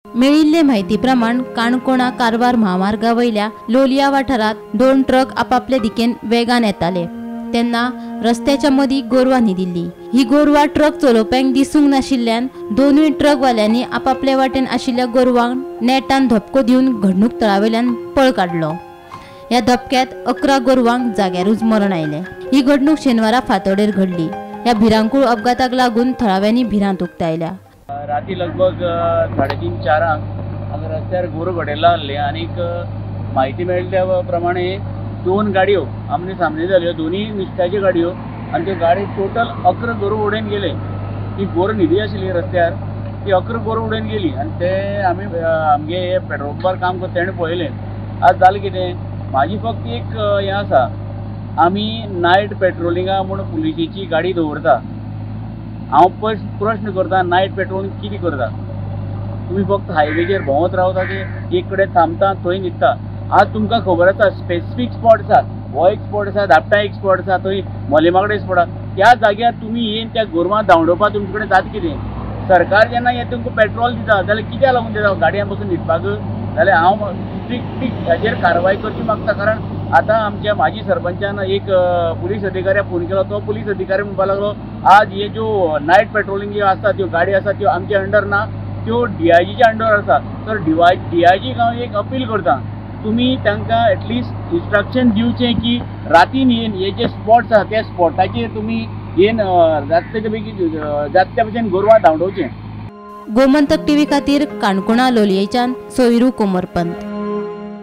मेळिल्ले म्हायती प्रमाण काणकोणा कारवार म्हामार्गा वयल्या लोलया वाठारांत 2 ट्रक आपापले दिकेन वेगान येताले तेन्ना रस्त्याच्या मदीं गोरवां न्हिदिल्ली। ही गोरवां ट्रक चलोवप्यांक दिसूंक नाशिल्ल्यान दोनूय ट्रकवाल्यांनी आपापले वाटेन आशिल्ल्या गोरवांक नेटान धपको दिवन घडणूक थळावेल्यान पळ काडलो। ह्या धपक्यांत 11 गोरवांक जाग्यारूच मरण आयलें। ही घडणूक शेनवारा फांतोडेर घडली। ह्या भिरांकूळ अपघाताक लागून थळाव्यांनी भिरांत उक्तायल्या। राती लगभग 3:30-4 हांगा रस्त्यार गोरवां घडयला आहले आनीक म्हायती मेळ्ळी त्या प्रमाणे 2 गाडयो आमने सामने जाल्यो, दोनूय नुस्त्याच्यो गाडयो आनी त्यो गाडी टोटल 11 गोरवां उडोवन गेले। ती गोरवां न्हिदी आशिल्ली रस्त्यार, ती 11 गोरवां उडोवन गेली आनी ते आमी आमगे पेट्रोल पंपार काम करता तेणें पळयलें। आज जालें कितें, म्हाजी फक्त एक हें आसा, आमी नायट पेट्रोलिंगा म्हूण पुलिशेची गाडी दवरता। हांव प्रश्न करता, नायट पेट्रोलिंग कितें करता तुमी? फक्त हायवेचेर भोंवत रावता की एक कडेन थांबता थंय न्हिदता? आज तुमकां खबर आसा स्पेसिफीक स्पॉट आसा, हो एक स्पॉट आसा, धापटा एक स्पॉट आसा, थंय मोलेमाकडे स्पॉट आसा, त्या जाग्यार तुमी येवन त्या गोरवां धांवडोवपाक तुमचे कडेन जाता कितें? सरकार जेन्ना हें तुमकां पेट्रोल दिता जाल्यार कित्याक लागून दिता? गाडयां बसून न्हिदपाक? जाल्यार हांव स्ट्रिक्ट हाजेर कारवाय करची मागता। कारण आतां आमच्या माजी सरपंचान एक पुलीस अधिकाऱ्याक फोन केलो, तो पुलीस अधिकारी म्हणपाक लागलो आज हे ज्यो नायट पेट्रोलिंग ज्यो आसता त्यो गाडी आसा त्यो आमच्या अंडर ना, त्यो डीआयजीच्या अंडर आसा। तर डीआयजीक हांव एक अपील करता, तुमी तांकां एटलिस्ट इन्स्ट्रक्शन दिवचें की रातीन येवन हे जे स्पॉट्स आसा त्या स्पॉटाचेर तुमी येवन जाता बेगीन जाता त्या भशेन गोरवां धांवडोवचें। गोमंतक टीव्ही खातीर काणकोणा लोलयेच्यान सोयरू कोमरपंत।